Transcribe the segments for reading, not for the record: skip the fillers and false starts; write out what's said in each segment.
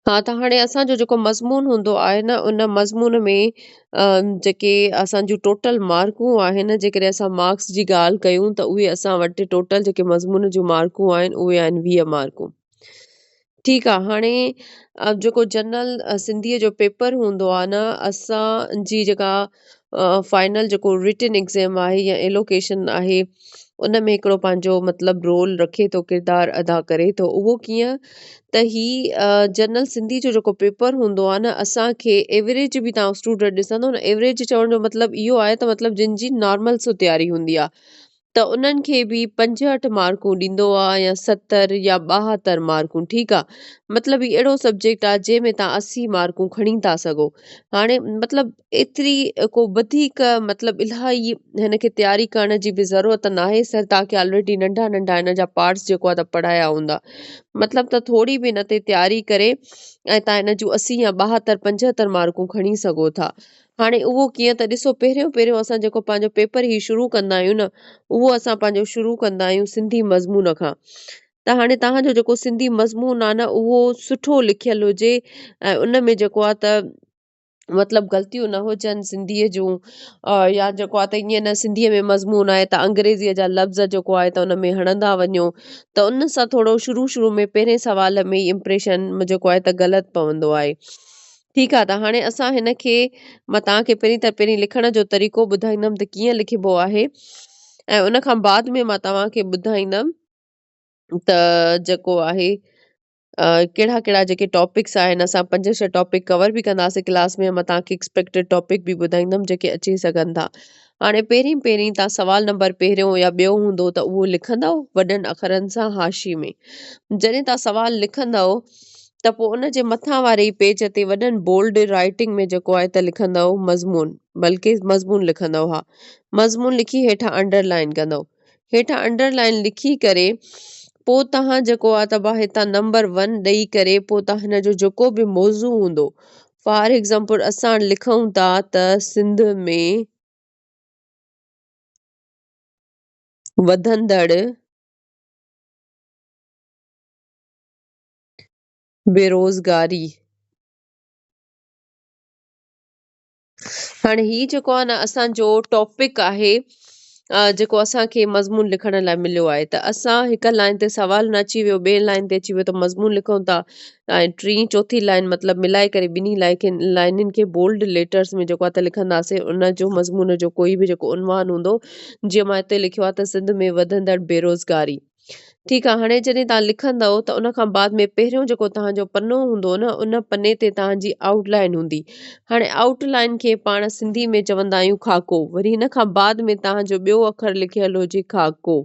ها ته هاڻي اسان جو جيڪو مضمون هوندو آهي نه ان مضمون ۾ جيڪي اسان جون ٽوٽل مارڪون آهن جيڪڏهن اسان مارڪس جي ڳالهه ڪيون ته اهي اسان وٽ ٽوٽل جيڪي مضمون جون مارڪون آهن اهي آهن 20 مارڪون. ٺيڪ آ هاڻي جيڪو جنرل سنڌيء جو پيپر هوندو آ نه اسان جي جيڪا فائنل جيڪو رٽن ايگزام آهي يا ايلوڪيشن آهي ان ۾ هڪڙو پنهنجو مطلب رول رکي ٿو ڪردار ادا ڪري ٿو اهو ڪيئن ته هي جنرل سنڌي جو جيڪو پيپر هوندو آهي نه اسان کي ايوريج به توهان اسٽوڊنٽ ڏسندو نه ايوريج چوڻ جو مطلب اهو آهي ته مطلب جن جي نارمل سو تياري هوندي آهي ته انهن کي به 65 مارڪون ڏيندو آ يا 70 يا 72 مارڪون ٺيڪ آ مطلب هي اهڙو سبجيڪٽ آ جنهن ۾ تان 80 مارڪون کڻي ٿا سگهو هاڻي مطلب ايتري ڪو وڌيڪ مطلب الاهي هن کي تياري ڪرڻ جي به ضرورت ناهي سر تان کي آلريڊي ننڍا ننڍا هن جا پارٽس جيڪو آ ته پڙهايا هوندا مطلب ته ٿوري به هن تي تياري ڪري ۽ تان هن جون 80 يا 72 75 مارڪون کڻي سگهو ٿا هاڻي اهو ڪيئن ته ڏسو پهريون پهريون اسان جيڪو پنهنجو پيپر هي شروع ڪندا آهيون نه اهو اسان پنهنجو شروع ڪندا آهيون سنڌي مضمون کان ته هاڻي توهان جو جيڪو سنڌي مضمون آهي نه اهو سٺو لکيل هجي ۽ ان ۾ جيڪو آهي ته مطلب غلطيون نه هجن سنڌيء جون يا جيڪو آهي ته ائين نه سنڌيء ۾ مضمون آهي ته انگريزيء جا لفظ جيڪو آهي ته ان ۾ هڻندا وڃو ته ان سان ٿورو شروع شروع ۾ پهرين سوال ۾ ئي امپريشن جيڪو آهي ته غلط پوندو آهي. ٺيڪ آ ته هاڻي اسان هن کي مان توهان کي پهرين ته پهرين لکڻ جو طريقو ٻڌائيندم ته ڪيئن لکبو آهي ۽ ان کان بعد ۾ مان توهان کي ٻڌائيندم ته جيڪو آهي ڪهڙا ڪهڙا جيڪي ٽاپڪس آهن اسان پنج ڇهه ٽاپڪ ڪور به ڪنداسين ڪلاس ۾ مان توهان کي ايڪسپيڪٽيڊ ٽاپڪ به ٻڌائيندم جيڪي اچي سگهن ٿا هاڻي پهرين پهرين توهان سوال نمبر پهريون يا ٻيو هوندو ته اهو لکندؤ وڏن اکرن سان حاشي ۾ جڏهن توهان سوال لکندؤ ته پوء ان جي مٿان واري ئي پيج تي وڏن بولڊ رائيٽنگ ۾ جيڪو آهي ته لکندؤ مضمون بلڪه مضمون لکندؤ ها مضمون لکي هيٺان انڊر لائن ڪندؤ هيٺان انڊر لائن لکي ڪري پوء توهان جيڪو آهي ته با هتان نمبر ون ڏئي ڪري پوء توهان هن جو جيڪو به موضوع هوندو فار ايگزامپل اسان لکون ٿا ته سنڌ ۾ وڌندڙ بيروزگاري. هاڻي هي جيڪو آهي نه اسان جو ٽاپڪ آهي جيڪو اسان کي مضمون لکڻ لاء مليو آهي ته اسان هڪ لائن تي سوال نه اچي ويو ٻي لائن تي اچي ويو ته مضمون لکون ٿا ۽ ٽين چوٿين لائن مطلب ملائي ڪري ٻنهي لائن لائنن کي بولڊ ليٽرس ۾ جيڪو آهي ته لکنداسين ان جو مضمون جو ڪوئي به جيڪو عنوان هوندو جيئن مان هتي لکيو آهي ته سنڌ ۾ وڌندڙ بيروزگاري. ٺيڪ آ هاڻي جڏهن توهان لکندؤ ته ان کان بعد ۾ پهريون جيڪو توهان جو پنو هوندو نه ان پني تي توهان جي آئوٽ لائن هوندي هاڻي آئوٽ لائن کي پاڻ سنڌي ۾ چوندا آهيون خاڪو وري هن کان بعد ۾ توهان جو ٻيو اکر لکيل هجي خاڪو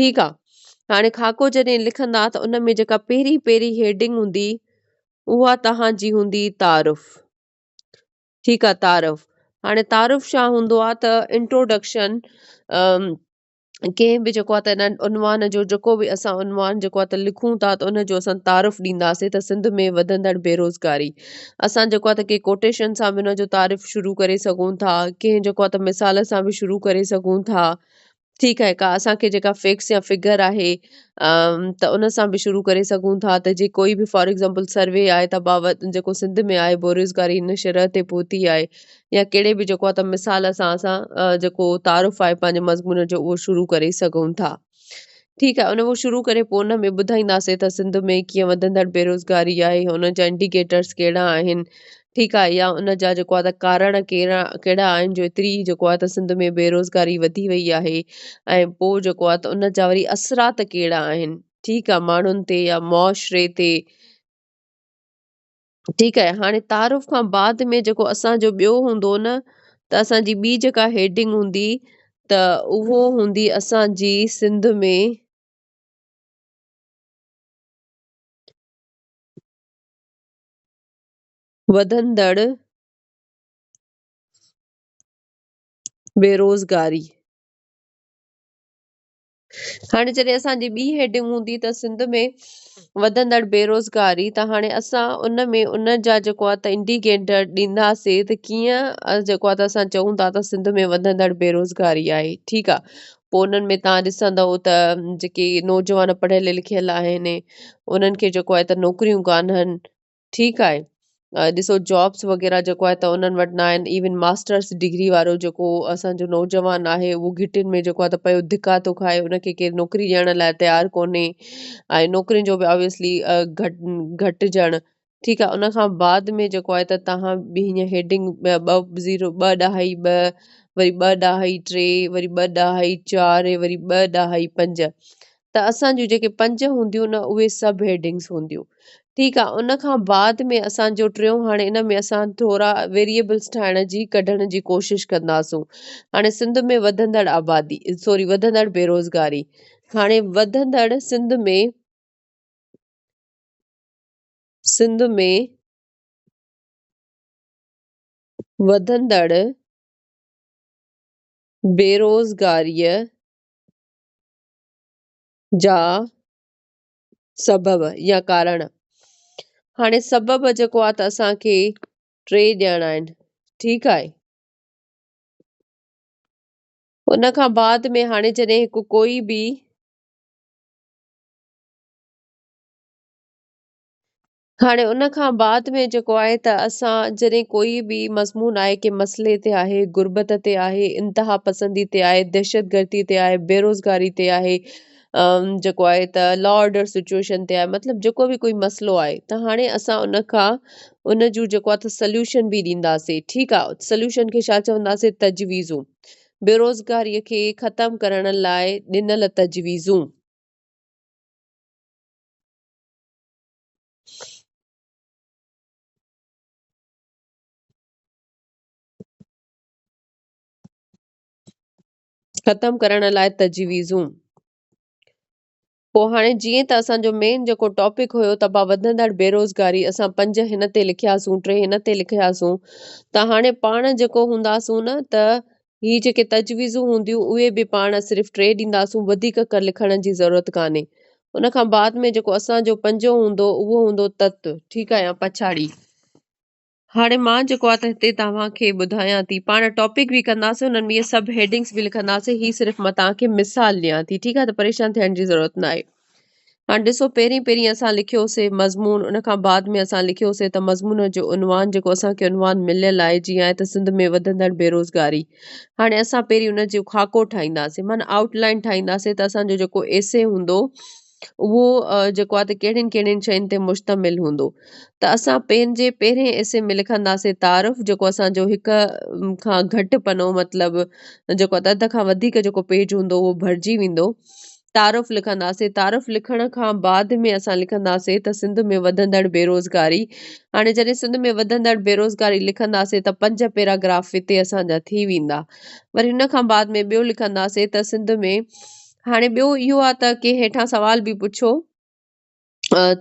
ٺيڪ آ هاڻي خاڪو جڏهن لکندا ته ان ۾ جيڪا پهرين پهرين هيڊنگ هوندي اها توهان جي هوندي تعارف ٺيڪ آ تعارف هاڻي تعارف ڇا هوندو آ ته انٽروڊڪشن ڪنهن به جيڪو آهي ته ان عنوان جو جيڪو به اسان عنوان جيڪو آهي ته لکون ٿا ته ان جو اسان تعارف ڏينداسين ته سنڌ ۾ وڌندڙ بيروزگاري اسان جيڪو آهي ته ڪنهن ڪوٽيشن سان به ان جو تعارف شروع ڪري سگهون ٿا ڪنهن جيڪو آهي ته مثال سان به شروع ڪري سگهون ٿا ٺيڪ آهي ڪا اسان کي جيڪا فيڪس يا فگر آهي ته ان سان به شروع ڪري سگهون ٿا ته جي ڪوئي به فار ايگزامپل سروي آهي ته باوت جيڪو سنڌ ۾ آهي بيروزگاري هن شرح تي پهتي آهي يا ڪهڙي به جيڪو آهي ته مثال سان اسان جيڪو تعارف آهي پنهنجي مضمون جو اهو شروع ڪري سگهون ٿا ٺيڪ آهي ان اهو شروع ڪري پوء ان ۾ ٻڌائينداسين ته سنڌ ۾ ڪيئن وڌندڙ بيروزگاري آهي ان جا انڊيڪيٽرس ڪهڙا آهن ٺيڪ آهي يا ان جا جيڪو آهي ته ڪارڻ ڪهڙا ڪهڙا آهن جو ايتري جيڪو آهي ته سنڌ ۾ بيروزگاري وڌي وئي آهي ۽ پوء جيڪو آهي ته ان جا وري اثرات ڪهڙا آهن ٺيڪ آهي ماڻهن تي يا معاشري تي ٺيڪ آهي هاڻي تعارف کان بعد ۾ جيڪو اسان جو ٻيو هوندو نه ته اسان جي ٻي جيڪا هيڊنگ هوندي ته اهو هوندي اسان جي سنڌ ۾ وڌندڙ بيروزگاري. هاڻي جڏهن اسان جي ٻي هيڊنگ هوندي ته سنڌ ۾ وڌندڙ بيروزگاري ته هاڻي اسان ان ۾ ان جا جيڪو آهي ته انڊيڪيٽر ڏينداسين ته ڪيئن جيڪو آهي ته اسان چئون ٿا ته سنڌ ۾ وڌندڙ بيروزگاري آهي ٺيڪ آهي پوء انهن ۾ توهان ڏسندؤ ته جيڪي نوجوان پڙهيل لکيل آهن انهن کي جيڪو آهي ته نوڪريون ڪانهن. ٺيڪ آهي ڏسو جابس وغيره جيڪو آهي ته انهن وٽ نه آهن ايون ماسٽرس ڊگري وارو جيڪو اسان جو نوجوان آهي اهو گهٽين ۾ جيڪو آهي ته پيو ڌڪا ٿو کائي ان کي ڪير نوڪري ڏيڻ لاء تيار ڪونهي ۽ نوڪرين جو به آبويسلي گهٽ گهٽجڻ ٺيڪ آهي ان کان بعد ۾ جيڪو آهي ته تهان به هيئن هيڊنگ ٻه زيرو ٻه ڏهائي ٻه وري ٻه ڏهائي ٽي وري ٻه ڏهائي چار وري ٻه ڏهائي پنج ته اسان جون جيڪي پنج هونديون نه اهي سب هيڊنگس هونديون ٺيڪ آ ان کان بعد ۾ اسان جو ٽيون هاڻي ان ۾ اسان ٿورا ويريبلس ٺاهڻ جي ڪڍڻ جي ڪوشش ڪنداسون هاڻي سنڌ ۾ وڌندڙ آبادي سوري وڌندڙ بيروزگاري هاڻي وڌندڙ سنڌ ۾ سنڌ ۾ وڌندڙ بيروزگاريء جا سبب يا ڪارڻ. هاڻي سبب جيڪو آهي ته اسان کي ٽي ڏيڻا آهن ٺيڪ آهي. ان کان بعد ۾ هاڻي جڏهن هڪ ڪوئي به هاڻي ان کان بعد ۾ جيڪو آهي ته اسان جڏهن ڪوئي به مضمون آهي ڪنهن مسئلي تي آهي، غربت تي آهي، انتها پسندي تي آهي، دهشتگردي تي آهي، بيروزگاري تي آهي، جيڪو آهي ته لا آرڊر سچوئيشن تي آهي مطلب جيڪو به ڪوئي مسئلو آهي ته هاڻي اسان ان کان ان جون جيڪو آهي ته سليوشن به ڏينداسين ٺيڪ آهي سليوشن کي ڇا چونداسين تجويزون بيروزگاري کي ختم ڪرڻ لاء ڏنل تجويزون. ختم ڪرڻ لاء تجويزون. پوء هاڻي جيئن ته اسان جو مين جيڪو ٽاپڪ هيو ته با وڌندڙ بيروزگاري اسان پنج هن تي لکياسون ٽي هن تي لکياسون ته هاڻي پاڻ جيڪو هونداسون نه ته هي جيڪي تجويزون هونديون اهي به پاڻ صرف ٽي ڏينداسون وڌيڪ ڪر لکڻ جي ضرورت ڪانهي. ان کان بعد ۾ جيڪو اسان جو پنجون هوندو اهو هوندو تت ٺيڪ آهي يا پڇاڙي. هاڻي مان جيڪو آهي ته هتي توهان کي ٻڌايان ٿي پاڻ ٽاپڪ به ڪنداسين انهن ۾ اهي سڀ هيڊنگس به لکنداسين هي صرف مان توهان کي مثال ڏيان ٿي ٺيڪ آهي ته پريشان ٿيڻ جي ضرورت ناهي. هاڻ ڏسو پهرين پهرين اسان لکيوسي مضمون ان کان بعد ۾ اسان لکيوسي ته مضمون جو عنوان جيڪو اسان کي عنوان مليل آهي جيئن آهي ته سنڌ ۾ وڌندڙ بيروزگاري هاڻي اسان پهرين ان جو خاڪو ٺاهينداسي معنيٰ آئوٽ لائن ٺاهينداسي ته اسان جو جيڪو ايسي هوندو اهو جيڪو آهي ته ڪهڙين ڪهڙين شين تي مشتمل هوندو ته اسان پنهنجي پهرين ايسي ۾ لکنداسي تعارف جيڪو اسان جو هڪ کان گهٽ پنو مطلب جيڪو آهي ته اڌ کان وڌيڪ جيڪو پيج هوندو اهو ڀرجي ويندو تعارف لکنداسين، تعارف لکڻ کان بعد ۾ اسان لکنداسين ته سنڌ ۾ وڌندڙ بيروزگاري، هاڻي جڏهن سنڌ ۾ وڌندڙ بيروزگاري لکنداسين ته پنج پيراگراف هتي اسان جا ٿي ويندا، وري ان کان بعد ۾ ٻيو لکنداسين ته سنڌ ۾ هاڻي ٻيو اهو آهي ته ڪي هيٺان سوال به پڇو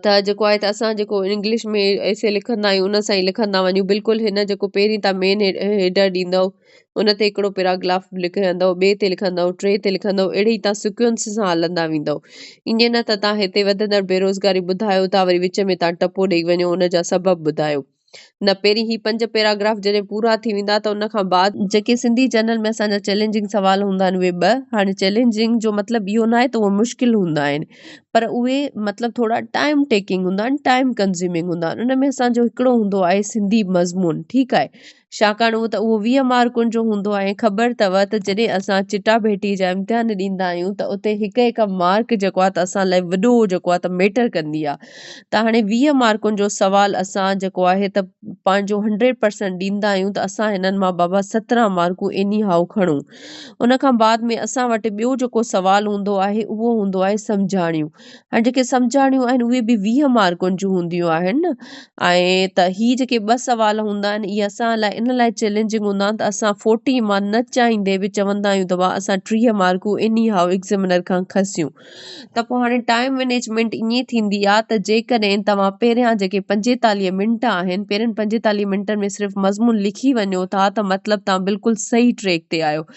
ته جيڪو آهي ته اسان جيڪو انگلش ۾ ايسي لکندا آهيون ان سان ئي لکندا وڃون بلڪل هن جيڪو پهرين تان مين هيڊر ڏيندو ان تي هڪڙو پيراگراف لکندو ٻئي تي لکندو ٽي تي لکندو اهڙي ئي تان سيڪوئنس سان هلندا ويندو ائين نه ته تان هتي وڌندڙ بيروزگاري ٻڌايو ٿا وري وچ ۾ تان ٽپو ڏئي وڃو ان جا سبب ٻڌايو نه پهرين هي پنج پيراگراف جڏهن پورا ٿي ويندا ته ان کان بعد جيڪي سنڌي چينل ۾ اسان جا چئلينجنگ سوال هوندا آهن اهي ٻه هاڻي چئلينجنگ جو مطلب اهو ناهي ته اهي مشڪل هوندا آهن پر اهي مطلب ٿورا ٽائيم ٽيڪنگ هوندا آهن ٽائيم ڪنزيومنگ هوندا آهن ان ۾ اسان جو هڪڙو هوندو آهي سنڌي مضمون ٺيڪ آهي ڇاڪاڻ اهو ته اهو 20 مارڪن جو هوندو آهي ۽ خبر اٿو ته جڏهن اسان چٽاڀيٽي جا امتحان ڏيندا آهيون ته اتي هڪ هڪ مارڪ جيڪو آهي ته اسان لاء وڏو جيڪو آهي ته ميٽر ڪندي آهي ته هاڻي 20 مارڪن جو سوال اسان جيڪو آهي ته پنهنجو هنڊريڊ پرسنٽ ڏيندا آهيون ته اسان هنن مان بابا 17 مارڪون ايني هائو کڻون ان کان بعد ۾ اسان وٽ ٻيو جيڪو سوال هوندو آهي اهو هوندو آهي سمجهاڻيون هاڻي جيڪي سمجهاڻيون آهن اهي به 20 مارڪن جون هونديون آهن ۽ ته هي جيڪي ٻه سوال هوندا آهن اهي اسان لاء ان لاء چئلينجنگ هوندا آهن ته اسان فورٽي مان نه چاهيندي به چوندا آهيون ته واهه اسان 30 مارڪون ايني هائو ايگزامينر کان کسيون ته پوء هاڻي ٽائيم مئنيجمينٽ ائين ٿيندي آهي ته جيڪڏهن توهان پهريان جيڪي 45 منٽ آهن پهرين 45 منٽن ۾ صرف مضمون لکي وڃو ٿا ته مطلب توهان بلڪل صحيح ٽريڪ تي آهيو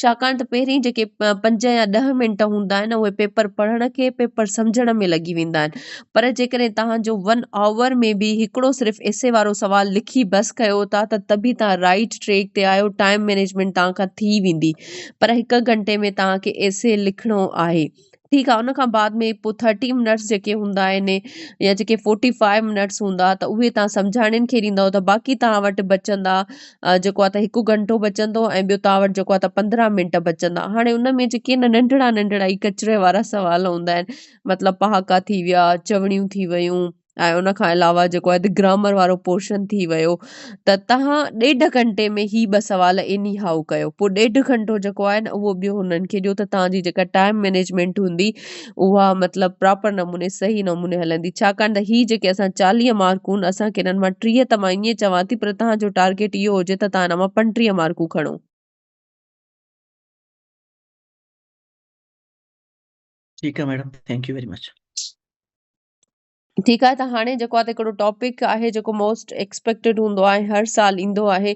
ڇاڪاڻ ته پهرين جيڪي پنج يا ڏهه منٽ هوندا آهن اهي پيپر پڙهڻ کي پيپر سمجهڻ ۾ لڳي ويندا آهن پر جيڪڏهن توهان جو ون آور ۾ به هڪڙو صرف ايسي وارو سوال لکي بس ڪيو ٿا ته ته به توهان رائيٽ ٽريڪ تي آهيو ٽائيم مئنيجمينٽ توهان کان ٿي ويندي پر هڪ گهنٽي ۾ توهان کي ايسي لکڻو آهي. ٺيڪ آ ان کان بعد ۾ پوء ٿرٽي منٽس جيڪي هوندا آهن يا جيڪي فورٽي فائيو منٽس هوندا ته اهي توهان سمجهاڻين کي ڏيندؤ ته باقي توهان وٽ بچندا جيڪو آ ته هڪ گهنٽو بچندو ۽ ٻيو توهان وٽ جيڪو آ ته 15 منٽ بچندا. هاڻي ان ۾ جيڪي نه ننڍڙا ننڍڙا ئي ڪچري وارا سوال هوندا آهن مطلب پهاڪا ٿي ويا، چوڻيون ٿي ويون ۽ ان کان علاوه جيڪو آهي ته گرامر وارو پورشن ٿي ويو ته توهان ڏيڍ گهنٽي ۾ هي ٻه سوال ايني هائو ڪيو پوء ڏيڍ گهنٽو جيڪو آهي نه اهو ٻيو هنن کي ڏيو ته توهان جي جيڪا ٽائيم مينيجمينٽ هوندي اها مطلب پراپر نموني صحيح نموني هلندي ڇاڪاڻ ته هي جيڪي اسان 40 مارڪون اسان کي انهن مان 30 ته مان ائين چوان ٿي پر توهان جو ٽارگيٽ اهو هجي ته توهان ان مان 35 مارڪون کڻو. ٺيڪ آهي madam thank you very much. ٺيڪ آهي ته هاڻي جيڪو آهي هڪڙو ٽاپڪ آهي جيڪو موسٽ ايڪسپيڪٽيڊ هوندو آهي هر سال ايندو آهي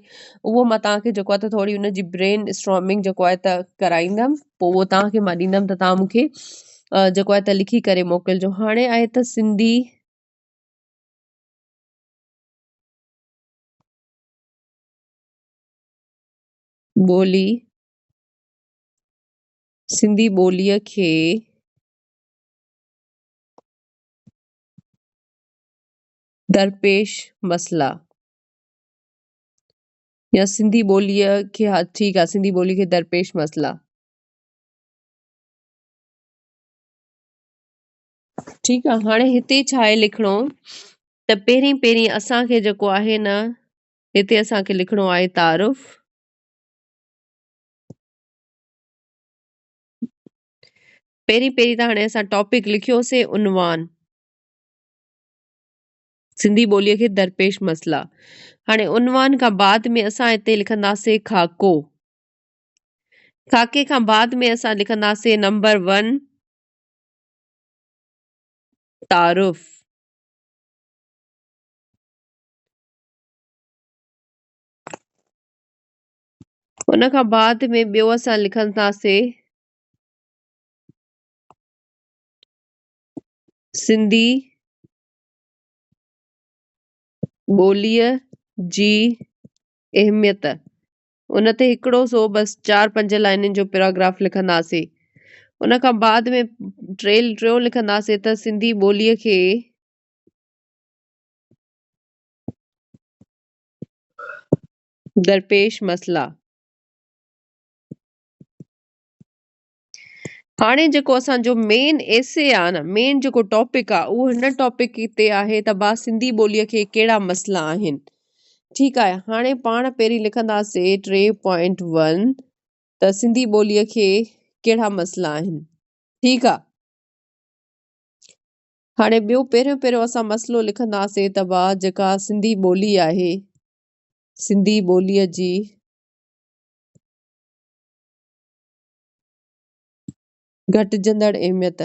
اهو مان توهان کي جيڪو آهي ته ٿوري ان جي برين اسٽرامنگ جيڪو آهي ته ڪرائيندم پوء اهو توهان کي مان ڏيندم ته توهان مون کي جيڪو آهي ته لکي ڪري موڪلجو هاڻي آهي ته سنڌي ٻولي سنڌي ٻوليء کي درپيش مسئلا يا سنڌي ٻوليء کي ها ٺيڪ آ سنڌي ٻوليء کي درپيش مسئلا. ٺيڪ آ هاڻي هتي ڇا آهي لکڻو ته پهرين پهرين اسان کي جيڪو آهي نه هتي اسان کي لکڻو آهي تعارف. پهرين پهرين ته هاڻي اسان ٽاپڪ لکيوسي عنوان سنڌي ٻوليء کي درپيش مسئلا هاڻي عنوان کان بعد ۾ اسان هتي لکنداسي خاڪو خاڪي کان بعد ۾ اسان لکنداسي نمبر 1 تعارف ان کان بعد ۾ ٻيو اسان لکنداسي سنڌي ٻوليء جي اهميت ان تي هڪڙو سو بس چار پنج لائنن جو پيراگراف لکنداسي ان کان بعد ۾ ٽيون لکنداسي ته سنڌي ٻوليء کي درپيش مسئلا. هاڻي جيڪو اسان جو مين ايسي آ نه مين جيڪو ٽاپڪ آ اهو هن ٽاپڪ تي آهي ته با سنڌي ٻوليء کي ڪهڙا مسئلا آهن ٺيڪ آهي هاڻي پاڻ پهرين لکنداسي 3.1 ته سنڌي ٻوليء کي ڪهڙا مسئلا آهن ٺيڪ آ هاڻي ٻيو پهريون پهريون اسان مسئلو لکنداسي ته با جيڪا سنڌي ٻولي آهي سنڌي ٻوليء جي گهٽجندڙ اهميت.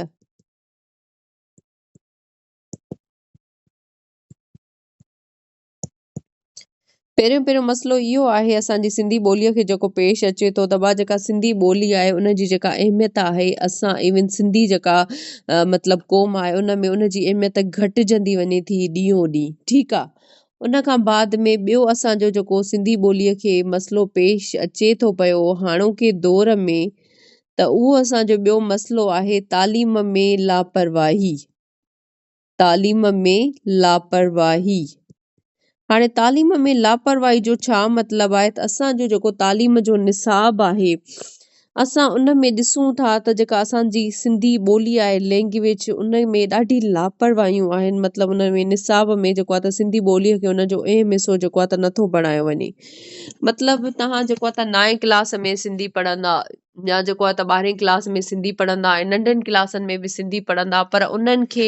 پهريون پهريون مسئلو اهو آهي اسان جي سنڌي ٻوليء کي جيڪو پيش اچي ٿو ته با جيڪا سنڌي ٻولي آهي ان جي جيڪا اهميت آهي اسان ايون سنڌي جيڪا مطلب قوم آهي ان ۾ ان جي اهميت گهٽجندي وڃي ٿي ڏينهون ڏينهن ٺيڪ آ ان کان بعد ۾ ٻيو اسان جو جيڪو سنڌي ٻوليء کي مسئلو پيش اچي ٿو پيو هاڻوڪي دور ۾ ته اهو اسان جو ٻيو مسئلو آهي تعليم ۾ لاپرواهي. تعليم ۾ لاپرواهي. هاڻي تعليم ۾ لاپرواهي جو ڇا مطلب آهي ته اسان جو جيڪو تعليم جو نصاب آهي اسان ان ۾ ڏسون ٿا ته جيڪا اسان جي سنڌي ٻولي آهي لينگويج ان ۾ ڏاڍي لاپرواهيون آهن مطلب ان ۾ نصاب ۾ جيڪو آهي ته سنڌي ٻوليء کي ان جو اهم حصو جيڪو آهي ته نٿو بڻايو وڃي مطلب توهان جيڪو آهي ته نائين ڪلاس ۾ سنڌي پڙهندا يا جيڪو آهي ته ٻارهين ڪلاس ۾ سنڌي پڙهندا ۽ ننڍن ڪلاسن ۾ به سنڌي پڙهندا پر انهن کي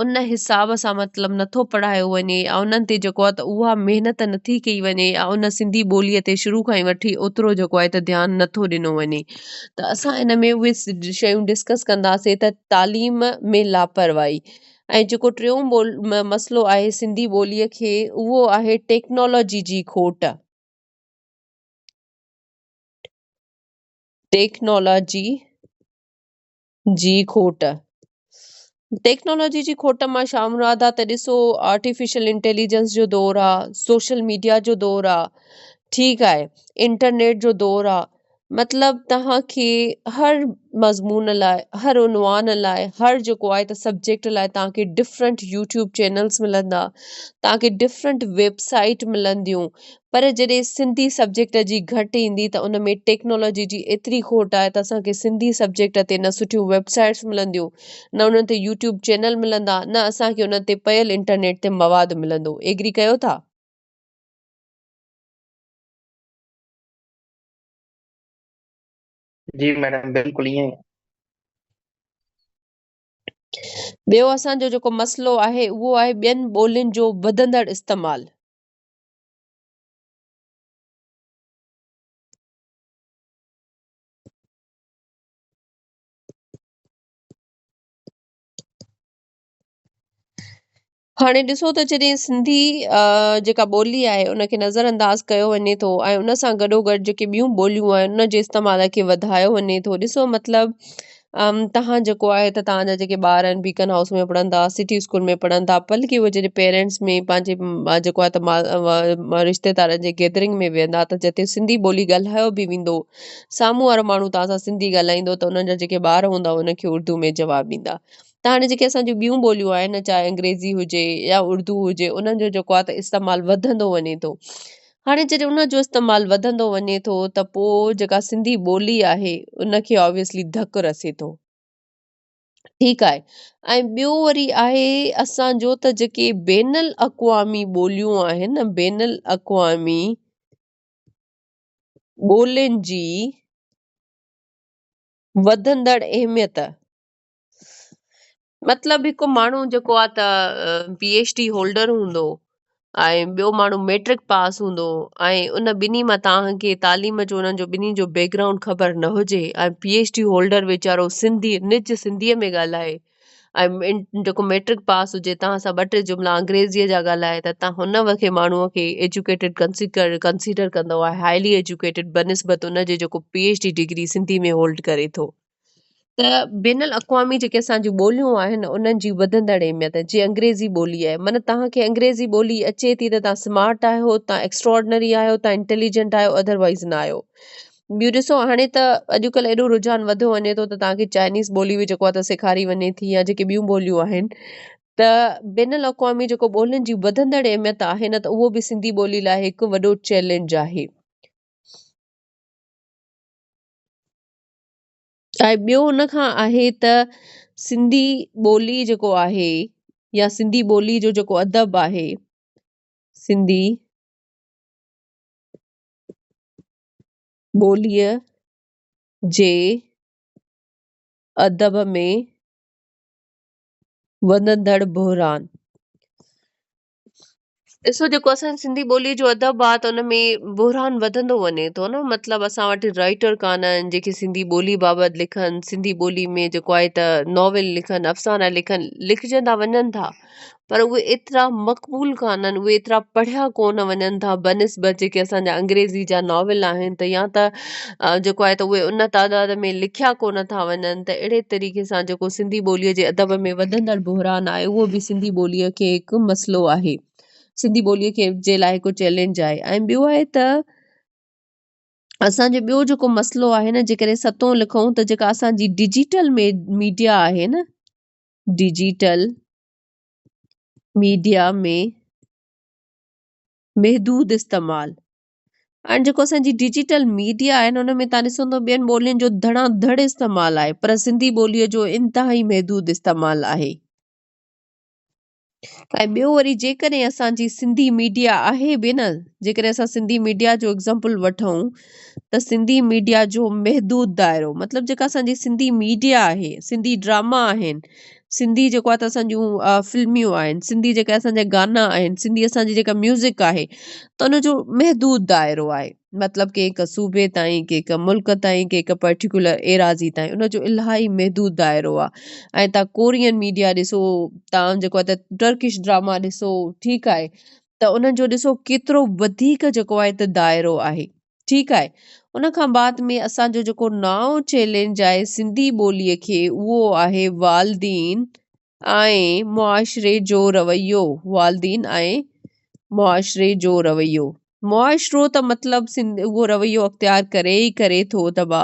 ان حساب سان مطلب نٿو پڙهايو وڃي يا انهن تي جيڪو آهي ته اها محنت نٿي ڪئي وڃي يا ان سنڌي ٻوليء تي شروع کان ئي وٺي اوترو جيڪو آهي ته ڌيان نٿو ڏنو وڃي ته اسان ان ۾ اهي شيون ڊسڪس ڪنداسين ته تعليم ۾ لاپرواهي ۽ جيڪو ٽيون ٻول مسئلو آهي سنڌي ٻوليء کي اهو آهي ٽيڪنالاجي جي کوٽ. ٽيڪنالاجي جي کوٽ. ٽيڪنالاجي جي کوٽ مان ڇا مراد آ ته ڏسو آرٽيفيشل انٽيليجنس جو دور آ، سوشل ميڊيا جو دور آ، ٺيڪ آهي انٽرنيٽ جو دور آ. مطلب توهان کي هر مضمون لاء هر عنوان لاء هر جيڪو آهي ته سبجيڪٽ لاء توهان کي ڊفرنٽ يوٽيوب چينلز ملندا، توهان کي ڊفرنٽ ويب سائيٽ ملنديون، پر جڏهن سنڌي سبجيڪٽ جي گهٽ ايندي ته ان ۾ ٽيڪنالاجي جي ايتري کوٽ آهي ته اسان کي سنڌي سبجيڪٽ تي نه سٺيون ويب سائيٽس ملنديون، نه انهن تي يوٽيوب چينل ملندا، نه اسان کي انهن تي پيل انٽرنيٽ تي مواد ملندو. ايگري ڪيو ٿا؟ جي ميڊم بلڪل ائين ئي. ٻيو اسان جو جيڪو مسئلو آهي اهو آهي ٻين ٻولين جو وڌندڙ استعمال. هاڻي ڏسو ته جڏهن سنڌي جيڪا ٻولي آهي ان کي نظر انداز ڪيو وڃي ٿو ۽ ان سان گڏو گڏ جيڪي ٻيون ٻوليون آهن ان جي استعمال کي وڌايو وڃي ٿو ڏسو مطلب تهان جيڪو آهي ته تهان جا جيڪي ٻار آهن بيڪن هائوس ۾ پڙهن ٿا سٽي اسڪول ۾ پڙهن ٿا بلڪه اهي جڏهن پيرنٽس ۾ پنهنجي جيڪو آهي ته رشتيدارن جي گيدرنگ ۾ ويهندا ته جتي سنڌي ٻولي ڳالهايو به ويندو سامهون وارو ماڻهو تهان سان سنڌي ڳالهائيندو ته انهن جا جيڪي ٻار هوندا انهن کي اردو ۾ جواب ڏيندا ته هاڻي جيڪي اسان جون ٻيون ٻوليون آهن چاهي انگريزي هجي يا اردو هجي انهن جو جيڪو آهي ته استعمال وڌندو وڃي ٿو هاڻي جڏهن ان جو استعمال وڌندو وڃي ٿو ته پوء جيڪا سنڌي ٻولي آهي ان کي آبويسلي ڌڪ رسي ٿو ٺيڪ آهي ۽ ٻيو وري آهي اسان جو ته جيڪي بين الاقوامي ٻوليون آهن بين الاقوامي ٻولين جي وڌندڙ اهميت مطلب هڪ ماڻهو جيڪو آهي ته پي ايڇ ڊي هولڊر هوندو ۽ ٻيو ماڻهو ميٽرڪ پاس هوندو ۽ ان ٻنهي مان توهان کي تعليم جو انهن جو ٻنهي جو بيڪ گرائونڊ خبر نه هجي ۽ پي ايڇ ڊي هولڊر ويچارو سنڌي نج سنڌيء ۾ ڳالهائي ۽ جيڪو ميٽرڪ پاس هجي توهان سان ٻه ٽي جملا انگريزيء جا ڳالهائي ته توهان هن کي ماڻهوء کي ايجوڪيٽيڊ ڪنسيڊر ڪندو آهي هائلي ايجوڪيٽيڊ بنسبت ان جي جيڪو P H D degree Sindhi ۾ hold ڪري ٿو. ته بين الاقوامي جيڪي اسان جون ٻوليون آهن انهن جي وڌندڙ اهميت جيئن انگريزي ٻولي آهي معنيٰ توهان کي انگريزي ٻولي اچي ٿي ته توهان سمارٽ آهيو توهان ايڪسٽراآرڊنري آهيو توهان انٽيليجنٽ آهيو اڌروائيز نه آهيو ٻيو ڏسو هاڻي ته اڄڪلهه ايڏو رجحان وڌيو وڃي ٿو ته توهان کي چائنيز ٻولي به جيڪو آهي ته سيکاري وڃي ٿي يا جيڪي ٻيون ٻوليون آهن ته بين الاقوامي جيڪو ٻولين جي وڌندڙ اهميت آهي نه ته اهو به سنڌي ٻولي لاء هڪ وڏو چئلينج آهي. ۽ ٻيو ان کان آهي ته سنڌي ٻولي جيڪو آهي يا سنڌي ٻولي جو جيڪو ادب آهي سنڌي ٻوليء جي ادب ۾ وڌندڙ بحران. ڏسو جيڪو اسان جي سنڌي ٻوليء جو ادب آ ته ان ۾ بحران وڌندو وڃي ٿو نه مطلب اسان وٽ رائيٽر ڪانه آهن جيڪي سنڌي ٻولي بابت لکن سنڌي ٻولي ۾ جيڪو آهي ته ناول لکن افسانا لکن لکجندا وڃن ٿا پر اهي ايترا مقبول ڪانه آهن اهي ايترا پڙهيا ڪونه وڃن ٿا بنسبت جيڪي اسان جا انگريزي جا ناول آهن ته يا ته جيڪو آهي ته اهي ان تعداد ۾ لکيا ڪونه ٿا وڃن ته اهڙي طريقي سان جيڪو سنڌي ٻوليء جي ادب ۾ وڌندڙ بحران آهي اهو به سنڌي ٻوليء کي هڪ مسئلو آهي سنڌي ٻوليء کي جي لاء هڪ چئلينج آهي ۽ ٻيو آهي ته اسان جو ٻيو جيڪو مسئلو آهي نه جيڪڏهن ستون لکون ته جيڪا اسان جي ڊجيٽل ميڊيا آهي نه ڊجيٽل ميڊيا ۾ محدود استعمال هاڻي جيڪو اسان جي ڊجيٽل ميڊيا آهي ان ۾ تان ڏسندو ٻين ٻولين جو ڌڙا ڌڙ استعمال آهي پر سنڌي ٻوليء جو انتهائي محدود استعمال آهي ۽ ٻيو وري جيڪڏهن اسان جي سنڌي ميڊيا آهي به نه جيڪڏهن اسان سنڌي ميڊيا جو ايگزامپل وٺون ته سنڌي ميڊيا جو محدود دائرو مطلب جيڪا اسان جي سنڌي ميڊيا آهي سنڌي ڊراما آهن سنڌي جيڪو آهي ته اسان جون فلميون آهن سنڌي جيڪا اسان جا گانا آهن سنڌي اسان جي جيڪا ميوزڪ آهي ته ان جو محدود دائرو آهي مطلب ڪي هڪ صوبي تائين ڪي هڪ ملڪ تائين ڪي هڪ پرٽيڪولر ايراضي تائين ان جو الاهي محدود دائرو آهي ۽ تان ڪورين ميڊيا ڏسو تان جيڪو آهي ته ٽرڪش ڊراما ڏسو ٺيڪ آهي ته انهن جو ڏسو ڪيترو وڌيڪ جيڪو آهي ته دائرو آهي ٺيڪ آهي ان کان بعد ۾ اسان جو جيڪو نائون چئلينج آهي سنڌي ٻوليء کي اهو آهي والدين ۽ معاشري جو رويو والدين ۽ معاشري جو رويو. معاشرو ته مطلب سنڌ اهو رويو اختيار ڪري ئي ڪري ٿو ته با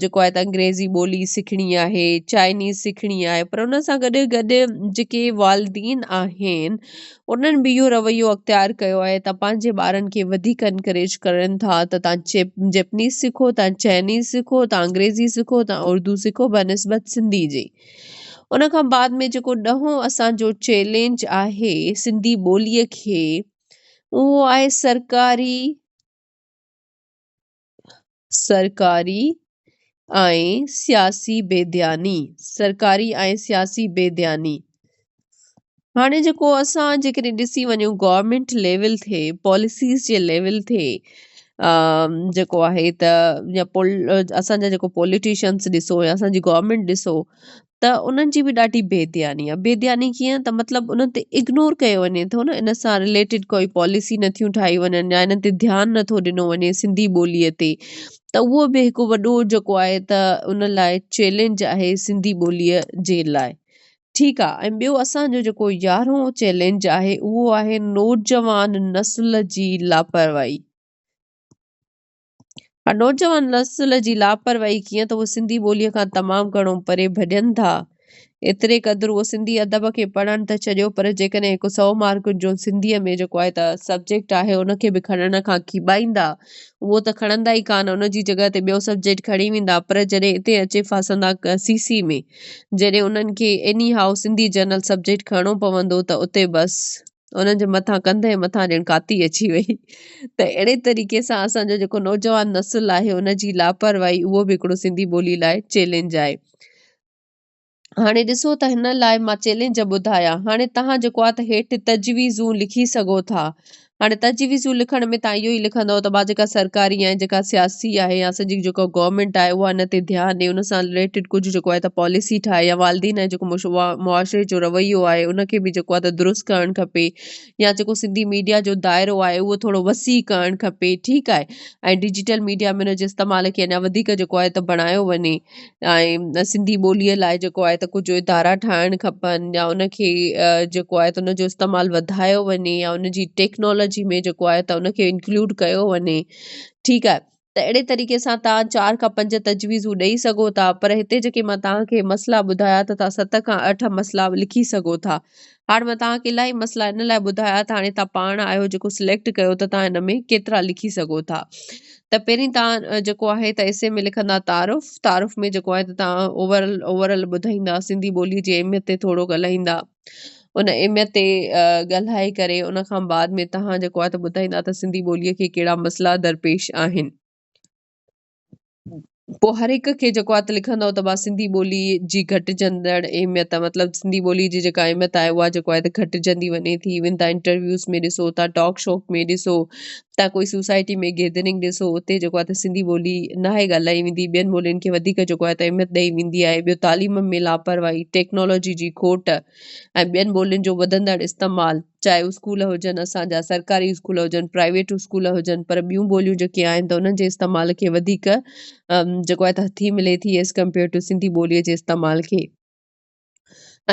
جيڪو آهي ته انگريزي ٻولي سکڻي آهي چائنيز سکڻي آهي پر ان سان گڏ گڏ جيڪي والدين آهن انهن به اهو رويو اختيار ڪيو آهي ته پنهنجي ٻارن کي وڌيڪ انڪريج ڪرن ٿا ته تان جيپنيز سکو تان چائنيز سکو تان انگريزي سکو تان اردو سکو بنسبت سنڌي جي. ان کان بعد ۾ جيڪو ڏهون اسان جو چئلينج آهي سنڌي ٻوليء کي اهو آهي سرڪاري سرڪاري ۽ سياسي بي ڌياني سرڪاري ۽ سياسي بي ڌياني هاڻي جيڪو اسان جيڪڏهن ڏسي وڃون گورنمينٽ ليول تي پاليسيز جي ليول تي جيڪو آهي ته يا اسان جا جيڪو پوليٽيشنس ڏسو يا اسان جي گورنمينٽ ڏسو ته انهن جي به ڏاڍي بي ڌياني آهي بي ڌياني ڪيئن ته مطلب انهن تي اگنور ڪيو وڃي ٿو نه ان سان رليٽيڊ ڪوئي پاليسي نٿيون ٺاهي وڃن يا انهن تي ڌيان نٿو ڏنو وڃي سنڌي ٻوليء تي ته اهو به هڪ وڏو جيڪو آهي ته ان لاء چئلينج آهي سنڌي ٻوليء جي لاء ٺيڪ آهي ۽ ٻيو اسان جو جيڪو يارهون چئلينج آهي اهو آهي نوجوان نسل جي لاپرواهي ها نوجوان نسل جي لاپرواهي ڪيئن ته اهي سنڌي ٻوليء کان تمام گهڻو پري ڀڄن ٿا. ايتري قدر اهو سنڌي ادب کي پڙهڻ ته ڇڏيو پر جيڪڏهن هڪ سئو مارڪن جو سنڌيء ۾ جيڪو آهي ته سبجيڪٽ آهي ان کي به کڻڻ کان ڪيٻائيندا. اهو ته کڻندا ئي ڪانه ان جي جڳهه تي ٻيو سبجيڪٽ کڻي ويندا پر جڏهن اتي اچي ڦاسندا سي سي ۾ جڏهن انهن کي ايني هائو سنڌي جنرل سبجيڪٽ کڻڻو پوندو ته اتي بس انهن جي مٿان ڪنڌ جي مٿان ڄڻ ڪاتي اچي وئي ته اهڙي طريقي سان اسان جو جيڪو نوجوان نسل آهي ان جي لاپرواهي اهو به هڪڙو سنڌي ٻولي لاء چئلينج آهي. هاڻي ڏسو ته هن لاء مان چئلينج ٻڌايا هاڻي توهان جيڪو آهي ته هيٺ تجويزون لکي سگهو ٿا هاڻي تجويزون لکڻ ۾ توهان اهو ئي لکندؤ ته ڀا جيڪا سرڪاري ۽ جيڪا سياسي آهي يا اسان جي جيڪا گورنمينٽ آهي اها ان تي ڌيان ڏي ان سان رليٽيڊ ڪجهه جيڪو آهي ته پاليسي ٺاهي يا والدين ۽ جيڪو معاشري جو رويو آهي ان کي به جيڪو آهي ته درست ڪرڻ کپي يا جيڪو سنڌي ميڊيا جو دائرو آهي اهو ٿورو وسيع ڪرڻ کپي ٺيڪ آهي ۽ ڊجيٽل ميڊيا ۾ ان جي استعمال کي اڃا وڌيڪ جيڪو آهي ته بڻايو وڃي ۽ سنڌي ٻوليء لاء جيڪو آهي ته ڪجهه ادارا ٺاهڻ کپن يا ان کي جيڪو آهي ته ان جو استعمال وڌايو وڃي يا ان جي ٽيڪنالاجي ۾ جيڪو آهي ته ان کي انڪلوڊ ڪيو وڃي ٺيڪ آهي ته اهڙي طريقي سان توهان چار کان پنج تجويزون ڏئي سگهو ٿا پر هتي جيڪي مان توهان کي مسئلا ٻڌايا ته توهان ست کان اٺ مسئلا به لکي سگهو ٿا. هاڻ مان توهان کي الاهي مسئلا ان لاء ٻڌايا ته هاڻي توهان پاڻ آهيو جيڪو سليڪٽ ڪيو ته توهان هن ۾ ڪيترا لکي سگهو ٿا. ته پهرين توهان جيڪو آهي ته ايسي ۾ لکندا تعارف، تعارف ۾ جيڪو آهي ته توهان اوور اوور آل ٻڌائيندا سنڌي ٻولي جي اهميت تي ٿورو ڳالهائيندا. ان اهميت تي ڳالهائي ڪري ان کان بعد ۾ توهان جيڪو آهي ته ٻڌائيندا ته سنڌي ٻوليء کي ڪهڙا مسئلا درپيش آهن. پوء هر هڪ کي جيڪو آهي ته لکندؤ ته ڀا سنڌي ٻولي جي گهٽجندڙ اهميت مطلب سنڌي ٻولي جي جيڪا اهميت آهي اها جيڪو آهي ته گهٽجندي وڃي ٿي ايون تان انٽرويوز ۾ ڏسو تان ٽاڪ شوڪ ۾ ڏسو تان ڪوئي سوسائٽي ۾ گيدرنگ ڏسو اتي جيڪو آهي ته سنڌي ٻولي ناهي ڳالهائي ويندي ٻين ٻولين کي وڌيڪ جيڪو آهي ته اهميت ڏئي ويندي آهي ٻيو تعليم ۾ لاپرواهي ٽيڪنالاجي جي کوٽ ۽ ٻين ٻولين جو وڌندڙ استعمال چاهي اسڪول هجن اسان جا سرڪاري اسڪول هجن پرائيويٽ اسڪول هجن پر ٻيون ٻوليون جيڪي آهن ته انهن جي استعمال کي وڌيڪ جيڪو آهي ته هٿي ملي ٿي ايز ڪمپيئر ٽو سنڌي ٻوليء جي استعمال کي.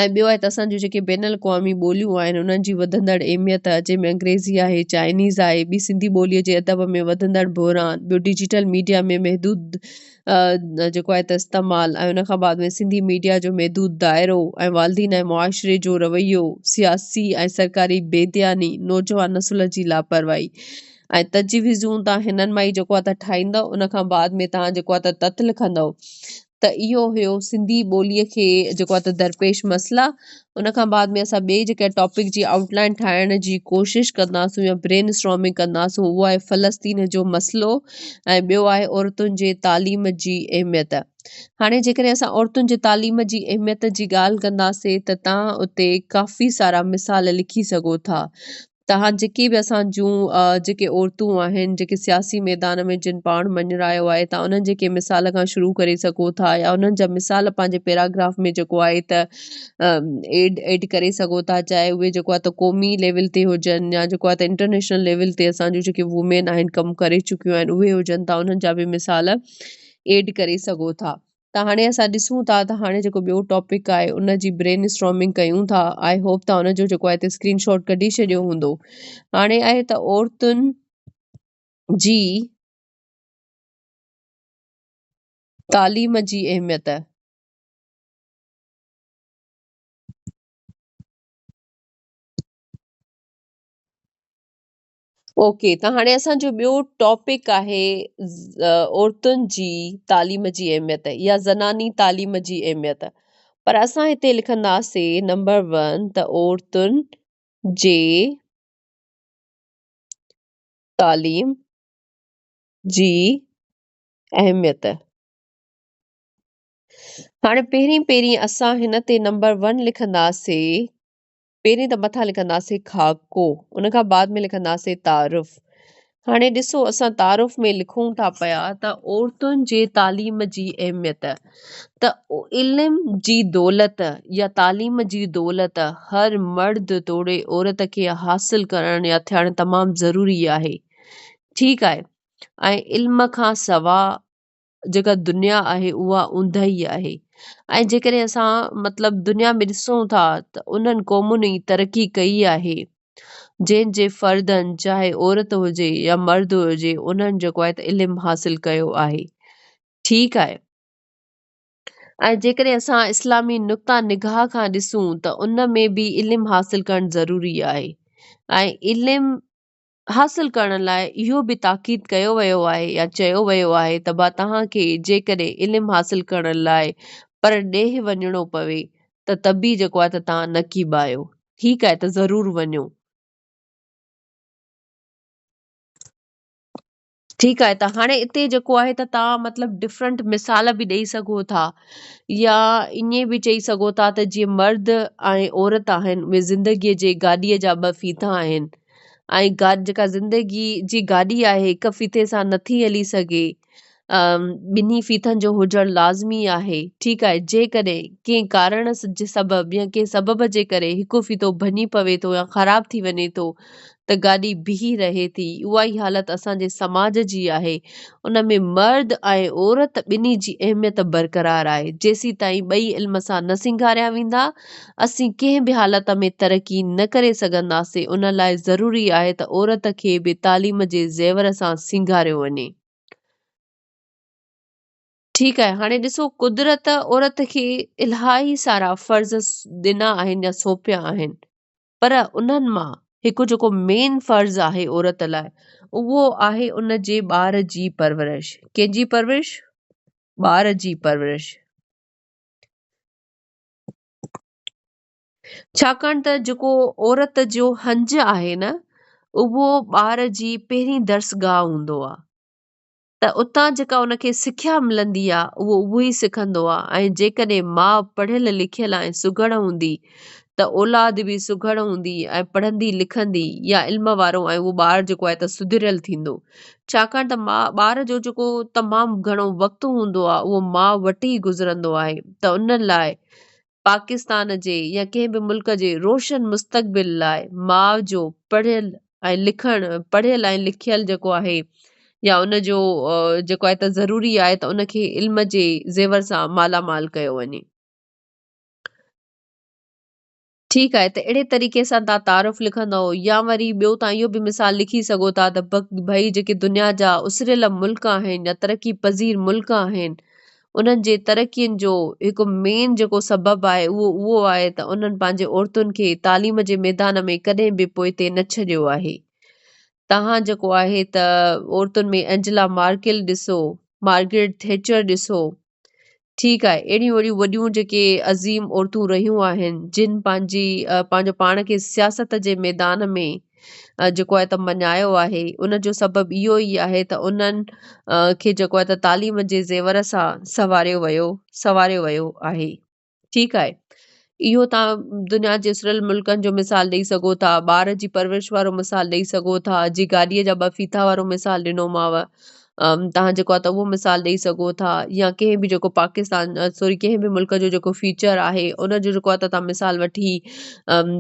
۽ ٻيو آهي ته اسان جون جيڪي بين الاقوامي ٻوليون آهن انهن جي وڌندڙ اهميت جنهن ۾ انگريزي آهي چائنيز آهي ٻي سنڌي ٻوليء جي ادب ۾ وڌندڙ بحران ٻيو ڊجيٽل ميڊيا ۾ محدود جيڪو آهي ته استعمال ۽ ان کان بعد ۾ سنڌي ميڊيا جو محدود دائرو ۽ والدين ۽ معاشري جو رويو سياسي ۽ سرڪاري بي ڌياني نوجوان نسل جي لاپرواهي ۽ تجويزون تان هنن مان ئي جيڪو آهي ته ٺاهيندؤ ان کان بعد ۾ تان جيڪو آهي ته تت لکندؤ ته اهو هيو سنڌي ٻوليء کي جيڪو آهي ته درپيش مسئلا ان کان بعد ۾ اسان ٻئي جيڪا ٽاپڪ جي آئوٽ لائن ٺاهڻ جي ڪوشش ڪنداسون يا برين اسٽارمنگ ڪنداسون اهو آهي فلسطين جو مسئلو ۽ ٻيو آهي عورتن جي تعليم جي اهميت هاڻي جيڪڏهن اسان عورتن جي تعليم جي اهميت جي ڳالهه ڪنداسين ته تان اتي ڪافي سارا مثال لکي سگهو ٿا توهان جيڪي به اسان جون جيڪي عورتون آهن جيڪي سياسي ميدان ۾ جن پاڻ مڃرايو آهي توهان انهن جي ڪنهن مثال کان شروع ڪري سگهو ٿا يا انهن جا مثال پنهنجي پيراگراف ۾ جيڪو آهي ته ايڊ ايڊ ڪري سگهو ٿا چاهي اهي جيڪو آهي ته قومي ليول تي هجن يا جيڪو آهي ته انٽرنيشنل ليول تي اسان جون جيڪي وومين آهن ڪم ڪري چڪيون آهن اهي هجن توهان انهن جا به مثال ايڊ ڪري سگهو ٿا. ته هاڻي اسان ڏسون ٿا ته هاڻي جيڪو ٻيو ٽاپڪ آهي ان جي برين اسٽارمنگ ڪيون ٿا I hope ته ان جو جيڪو آهي اسڪرين شاٽ ڪڍي ڇڏيو هوندو هاڻي آهي ته عورتن جي تعليم جي اهميت. اوڪي ته هاڻي اسان جو ٻيو ٽاپڪ آهي عورتن جي تعليم جي اهميت يا زناني تعليم جي اهميت. پر اسان هتي لکنداسين نمبر 1 ته عورتن جي تعليم جي اهميت. هاڻي پهرين پهرين اسان هن تي نمبر 1 لکنداسين، پهرين ته مٿان لکنداسين خاڪو، ان کان بعد ۾ لکنداسين تعارف. هاڻي ڏسو اسان تعارف ۾ لکون ٿا پيا ته عورتن جي تعليم جي اهميت، ته علم جي دولت يا تعليم جي دولت هر مرد توڙي عورت کي حاصل ڪرڻ يا ٿيڻ تمام ضروري آهي. ٺيڪ آهي، ۽ علم کان سوا جيڪا دنيا آهي اها اونداهي آهي، ۽ جيڪڏهن اسان مطلب دنيا ۾ ڏسون ٿا ته انهن قومن ئي ترقي ڪئي آهي جنهن جي فردن چاهي عورت هجي يا مرد هجي انهن جيڪو آهي ته علم حاصل ڪيو آهي. ٺيڪ آهي، ۽ جيڪڏهن اسان اسلامي نقطه نگاهه کان ڏسون ته ان ۾ به علم حاصل ڪرڻ ضروري آهي، ۽ علم حاصل ڪرڻ لاء اهو به تاڪيد ڪيو ويو آهي يا چيو ويو آهي ته با توهان کي جيڪڏهن علم حاصل ڪرڻ لاء پرڏيهه وڃڻو پوي ته ته به جيڪو آهي ته توهان نه ڪيٻايو. ٺيڪ آهي ته ضرور وڃو. ٺيڪ آهي ته هاڻي اتي جيڪو آهي ته توهان مطلب ڊفرنٽ مثال به ڏئي سگهو ٿا يا ائين به چئي سگهو ٿا ته جيئن مرد ۽ عورت آهن اهي زندگيء جي گاڏيء جا ٻه ڦيٿا آهن ۽ جيڪا زندگي جي گاڏي آهي هڪ ڦيٿي سان نٿي هلي سگهي، ٻنهي ڦيٿن جو هجڻ لازمي آهي. ٺيڪ آهي، جيڪڏهن ڪنهن ڪارڻ جي سبب يا ڪنهن سبب جي ڪري هڪ ڦيٿو ڀڃي پوي ٿو يا خراب ٿي وڃي ٿو ته گاڏي بيهي رهي ٿي. اها ئي حالت اسان جي سماج جي آهي. ان ۾ مرد ۽ عورت ٻنهي جي اهميت برقرار آهي. جيسيتائين ٻئي علم سان نه سينگاريا ويندا، اسين ڪنهن به حالت ۾ ترقي نه ڪري سگهنداسين. ان لاء ضروري آهي ته عورت کي به تعليم جي زيور سان سينگاريو وڃي. ٺيڪ آهي، هاڻي ڏسو قدرت عورت کي الاهي سارا فرض ڏنا آهن يا سونپيا آهن، پر انهن مان هڪ جيڪو مين فرض آهي عورت لاء اهو آهي ان جي ٻار جي پرورش. ڪنهن جي پرورش؟ ٻار جي پرورش. ڇاڪاڻ ته جيڪو عورت جو هنج آهي نه اهو ٻار جي پهرين درسگاهه هوندو آهي، ته اتان جيڪا ان کي سکيا ملندي آ اهو اهو ئي سکندو آ ۽ جيڪڏهن ماء پڙهيل لکيل ۽ سگهڙ هوندي ته اولاد به سگهڙ هوندي ۽ پڙهندي لکندي يا علم وارو ۽ اهو ٻار جيڪو آهي ته سڌريل ٿيندو ڇاڪاڻ ته ماء ٻار جو جيڪو تمام گهڻو وقت هوندو آ اهو ماء وٽ ئي گذرندو آهي ته ان لاء پاڪستان جي يا ڪنهن به ملڪ جي روشن مستقبل لاء ماء جو پڙهيل ۽ لکڻ پڙهيل ۽ لکيل جيڪو آهي يا ان جو جيڪو آهي ته ضروري آهي ته ان کي علم جي زيور سان مالا مال ڪيو وڃي. ٺيڪ آهي ته اهڙي طريقي سان توهان تعارف لکندؤ يا وري ٻيو توهان اهو به مثال لکي سگهو ٿا ته ڀئي جيڪي دنيا جا اسريل ملڪ آهن يا ترقي پذير ملڪ آهن انهن جي ترقين جو هڪ مين جيڪو سبب آهي اهو اهو آهي ته انهن پنهنجي عورتن کي تعليم جي ميدان ۾ ڪڏهن به پوئتي نه ڇڏيو آهي. توهان جيڪو آهي ته عورتن ۾ اينجلا مارڪل ڏسو، مارگريٽ ٿيچر ڏسو، ٺيڪ آهي اهڙيون اهڙيون وڏيون جيڪي عظيم عورتون رهيون آهن جن پنهنجي پنهنجو پاڻ کي سياست جي ميدان ۾ جيڪو آهي ته مڃايو آهي ان جو سبب اهو ئي آهي ته انهن کي جيڪو آهي ته تعليم جي زيور سان سنواريو ويو سنواريو ويو آهي. ٺيڪ آهي اهو توهان دنيا جي اسريل ملڪن جو مثال ڏئي سگهو ٿا، ٻار جي پرورش وارو مثال ڏئي سگهو ٿا، جي گاڏيء جا ٻه ڦيٿا وارو مثال ڏنومانو توهان جيڪو آهي ته اهو مثال ڏئي سگهو ٿا يا ڪنهن به جيڪو پاڪستان سوري ڪنهن به ملڪ جو جيڪو فيچر آهي ان جو جيڪو آهي ته توهان مثال وٺي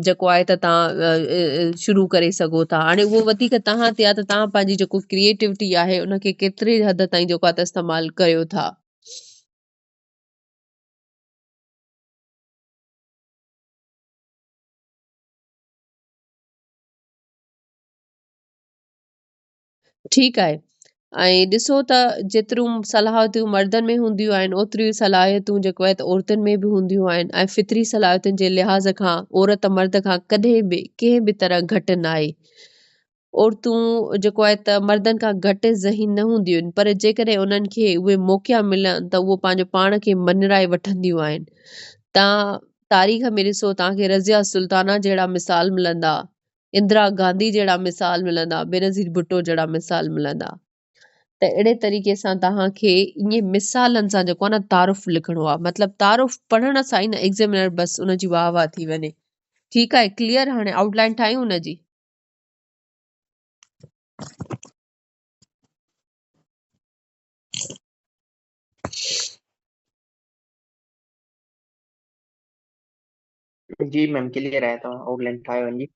جيڪو آهي ته توهان شروع ڪري سگهو ٿا. هاڻي اهو وڌيڪ توهان تي آهي ته توهان پنهنجي جيڪو ڪريئيٽوٽي آهي ان کي ڪيتري حد تائين جيڪو آهي ته استعمال ڪريو ٿا. ٺيڪ آهي ۽ ڏسو ته جيتريون صلاحيتون مردن ۾ هونديون آهن اوتريون صلاحيتون جيڪو آهي ته عورتن ۾ به هونديون آهن ۽ فطري صلاحيتن جي لحاظ کان عورت مرد کان ڪڏهن به ڪنهن به طرح گهٽ نه آهي. عورتون جيڪو آهي ته مردن کان گهٽ ذهين نه هونديون آهن پر جيڪڏهن انهن کي اهي موقعا ملن ته اهو پنهنجو پاڻ کي مڃرائي وٺنديون آهن. تان تاريخ ۾ ڏسو توهان کي رضيه سلطانه جهڙا مثال ملندا، اندرا گانڌي جهڙا مثال ملندا، بينظير ڀٽو جهڙا مثال ملندا ته اهڙي طريقي سان توهان کي ائين مثالن سان جيڪو آهي نه تعارف لکڻو آهي مطلب تعارف پڙهڻ سان ئي نه ايگزامينر بس ان جي واهه واهه ٿي وڃي. ٺيڪ آهي ڪليئر هاڻي آئوٽ لائن ٺاهيون ان جي. جي ميم ڪليئر آهي توهان آئوٽ لائن ٺاهيو ان جي.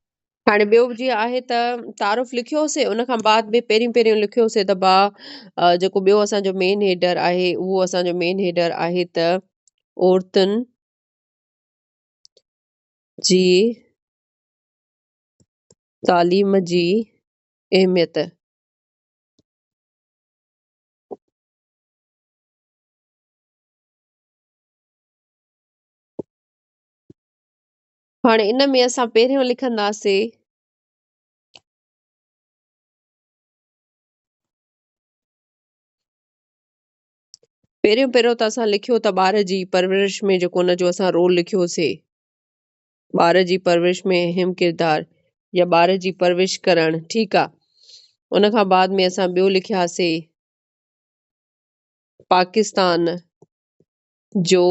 هاڻي ٻيو جيئن آهي ته تعارف لکيوسي ان کان بعد ۾ پهريون پهريون لکيوسي ته با جيڪو ٻيو اسان جو مين هيڊر آهي اهو اسان جو مين هيڊر آهي ته عورتن جي تعليم جي اهميت. هاڻي ان ۾ اسان پهريون لکنداسي. پهريون پهريون ته اسان لکيو ته ٻار جي پرورش ۾ جيڪو ان جو اسان رول لکيوسي، ٻار جي پرورش ۾ اهم ڪردار يا ٻار جي پرورش ڪرڻ، ٺيڪ آ. ان کان بعد ۾ اسان ٻيو لکياسي پاڪستان جو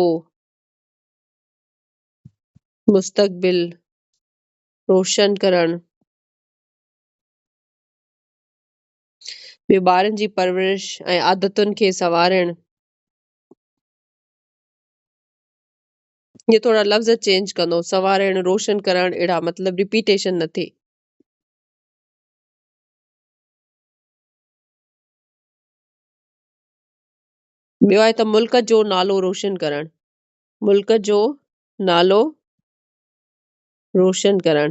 مستقبل روشن ڪرڻ، ٻيو ٻارن جي پرورش ۽ عادتن کي سنوارڻ. ائين ٿورا لفظ چينج ڪندو، سنوارڻ، روشن ڪرڻ، اهڙا مطلب رپيٽيشن نه ٿئي. ٻيو آهي ته ملڪ جو نالو روشن ڪرڻ، ملڪ جو نالو روشن ڪرڻ.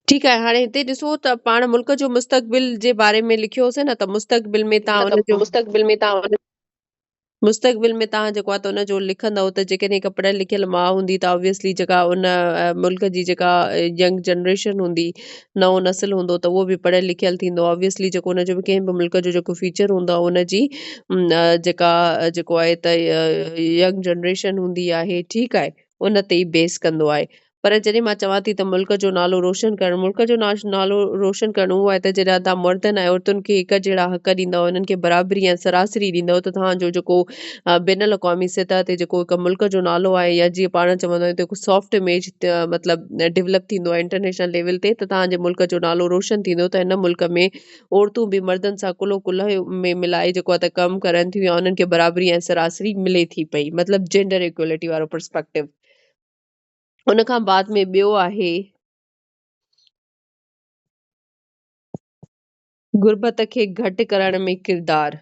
ٺيڪ آهي هاڻي هتي ڏسو ته پاڻ ملڪ جو مستقبل جي باري ۾ لکيوسي نه ته مستقبل ۾ تان ان جو مستقبل ۾ تان ان مستقبل ۾ تان جيڪو آهي ته ان جو لکندؤ ته جيڪڏهن هڪ پڙهيل لکيل ماء هوندي ته آبويسلي جيڪا ان ملڪ جي جيڪا ينگ جنريشن هوندي نئون نسل هوندو ته اهو به پڙهيل لکيل ٿيندو آبويسلي جيڪو ان جو به ڪنهن به ملڪ جو جيڪو فيوچر هوندو آهي ان جي جيڪا جيڪو آهي ته ينگ جنريشن هوندي آهي ٺيڪ آهي ان تي ئي بيس ڪندو آهي پر جڏهن مان چوان ٿي ته ملڪ جو نالو روشن ڪرڻ، ملڪ جو نالو روشن ڪرڻ اهو آهي ته جڏهن توهان مردن ۽ عورتن کي هڪ جهڙا حق ڏيندؤ، انهن کي برابري ۽ سراسري ڏيندؤ ته توهان جو جيڪو بين الاقوامي سطح تي جيڪو هڪ ملڪ جو نالو آهي يا جيئن پاڻ چوندا آهيون ته هڪ سافٽ اميج مطلب ڊولپ ٿيندو آهي انٽرنيشنل ليول تي ته توهان جي ملڪ جو نالو روشن ٿيندو ته هن ملڪ ۾ عورتون به مردن سان ڪلهو ڪلهي ۾ ملائي جيڪو آهي ته ڪم ڪرن ٿيون يا انهن کي برابري ۽ سراسري ملي ٿي پئي مطلب جينڊر ايڪوالٽي وارو پرسپيڪٽو. ان کان بعد ۾ ٻيو آهي غربت کي گهٽ ڪرڻ ۾ ڪردار.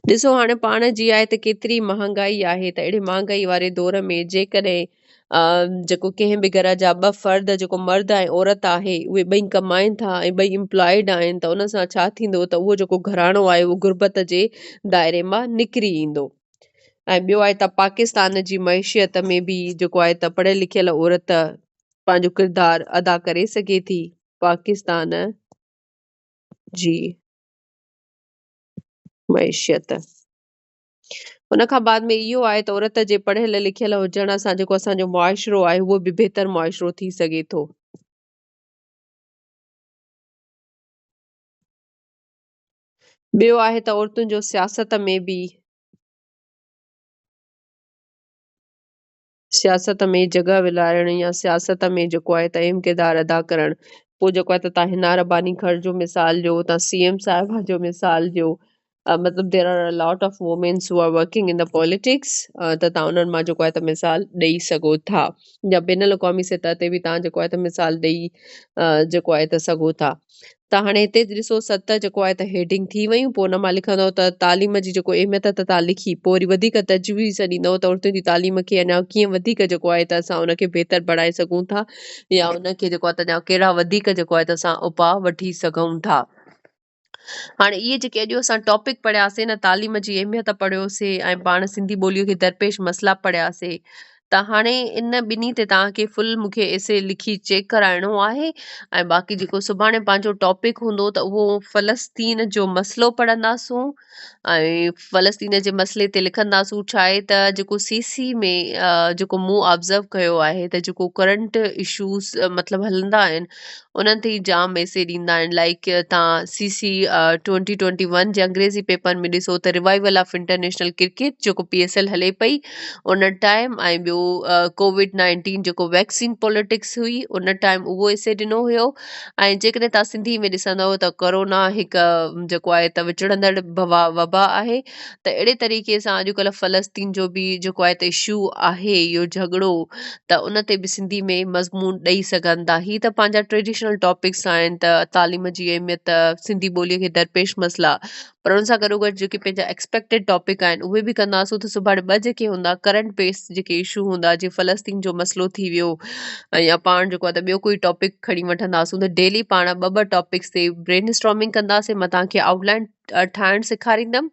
ڏسو هاڻي پاڻ جي آهي ته ڪيتري مهانگائي آهي ته اهڙي مهانگائي واري دور ۾ جيڪڏهن جيڪو ڪنهن به گهر جا ٻه فرد جيڪو مرد ۽ عورت آهي اهي ٻئي ڪمائن ٿا ۽ ٻئي امپلائيڊ آهن ته ان سان ڇا ٿيندو ته اهو جيڪو گهراڻو آهي اهو غربت جي دائري مان نڪري ايندو ۽ ٻيو آهي ته پاڪستان جي معيشت ۾ به جيڪو آهي ته پڙهيل لکيل عورت پنهنجو ڪردار ادا ڪري سگهي ٿي پاڪستان جي معيشت ان کان بعد ۾ اهو آهي ته عورت جي پڙهيل لکيل هجڻ سان جيڪو اسان جو معاشرو آهي اهو به بهتر معاشرو ٿي سگهي ٿو. ٻيو آهي ته عورتن جو سياست ۾ به سياست ۾ جڳهه ولارڻ يا سياست ۾ جيڪو آهي ته اهم ڪردار ادا ڪرڻ پوء جيڪو آهي ته تان حنا رباني کر جو مثال ڏيو تان سي ايم صاحبه جو مثال ڏيو مطلب there are a lot of womens who are working in the politics ته تان انهن مان جيڪو آهي ته مثال ڏئي سگهو ٿا يا بين الاقوامي سطح تي به تان جيڪو آهي ته مثال ڏئي جيڪو آهي ته سگهو ٿا. ته هاڻي هتي ڏسو ست جيڪو آهي ته هيڊنگ ٿي ويون پوء ان مان لکندو ته تعليم جي جيڪو اهميت ته تان لکي پوء وري وڌيڪ تجويز ڏيندو ته عورتن جي تعليم کي اڃا ڪيئن وڌيڪ جيڪو آهي ته اسان ان کي بهتر بڻائي سگهون ٿا يا ان کي جيڪو آهي ته اڃا ڪهڙا وڌيڪ جيڪو آهي ته اسان اپاء وٺي سگهون ٿا. هاڻي اهي جيڪي اڄ اسان ٽاپڪ پڙهياسي نه تعليم جي اهميت پڙهيوسي ۽ پاڻ سنڌي ٻوليء کي درپيش مسئلا پڙهياسي ته هاڻي ان ٻنهي تي توهان کي فل مون کي ايسي لکي چيڪ ڪرائڻو آهي ۽ باقي جيڪو سڀاڻي پنهنجو ٽاپڪ هوندو ته اهو فلسطين جو مسئلو پڙهنداسون ۽ فلسطين جي مسئلي تي لکنداسون ڇا آهي ته جيڪو سي سي ۾ جيڪو مون آبزرو ڪيو آهي ته جيڪو ڪرنٽ اشوز مطلب هلندا آهن انهن تي ئي جام ايسي ڏيندا آهن لائيڪ تان سي سي ٽوئنٽي ٽوئنٽي ون جي انگريزي پيپر ۾ ڏسو ته ريوائيول آف انٽرنيشنل ڪرڪيٽ جيڪو پي ايس ايل هلي پئي ان ٽائيم ۽ ٻيو ڪووڊ نائنٽين جيڪو ويڪسين پوليٽڪس هئي ان ٽائيم اهو ايسي ڏنو هيو ۽ جيڪڏهن تان سنڌي ۾ ڏسندو ته ڪورونا هڪ جيڪو آهي ته وچڙندڙ وبا آهي ته اهڙي طريقي سان اڄڪلهه فلسطين جو به جيڪو آهي ته اشو آهي اهو جهڳڙو ته ان تي به سنڌي ۾ مضمون ڏئي سگهن ٿا هي ته پنهنجا ٽريڊيشنل ٽاپڪس آهن ته تعليم جي اهميت سنڌي ٻوليء کي درپيش مسئلا پر ان سان گڏو گڏ جيڪي پنهنجا ايڪسپيڪٽيڊ ٽاپڪ آهن اهي به ڪنداسون ته سڀاڻي ٻه جيڪي هوندا ڪرنٽ بيس جيڪي اشو هوندا جيئن فلسطين جو مسئلو ٿي ويو يا پاڻ جيڪو آهي ته ٻيو ڪوئي ٽاپڪ کڻي وٺنداسون ته ڊيلي پاڻ ٻه ٻه ٽاپڪس تي برين اسٽارمنگ ڪنداسين مان توهان کي آئوٽ لائن ٺاهڻ سيکاريندم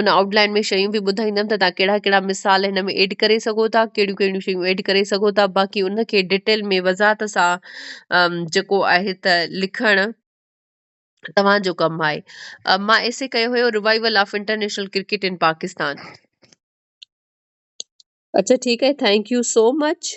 ان آئوٽ لائن ۾ شيون به ٻڌائيندم ته توهان ڪهڙا ڪهڙا مثال هن ۾ ايڊ ڪري سگهو ٿا ڪهڙيون ڪهڙيون شيون ايڊ ڪري سگهو ٿا باقي ان کي ڊيٽيل ۾ وضاحت سان جيڪو آهي ته لکڻ توهان جو ڪم آهي مان ايسي ڪيو هيو revival of international cricket in Pakistan اچھا ٺيڪ آهي thank you so much.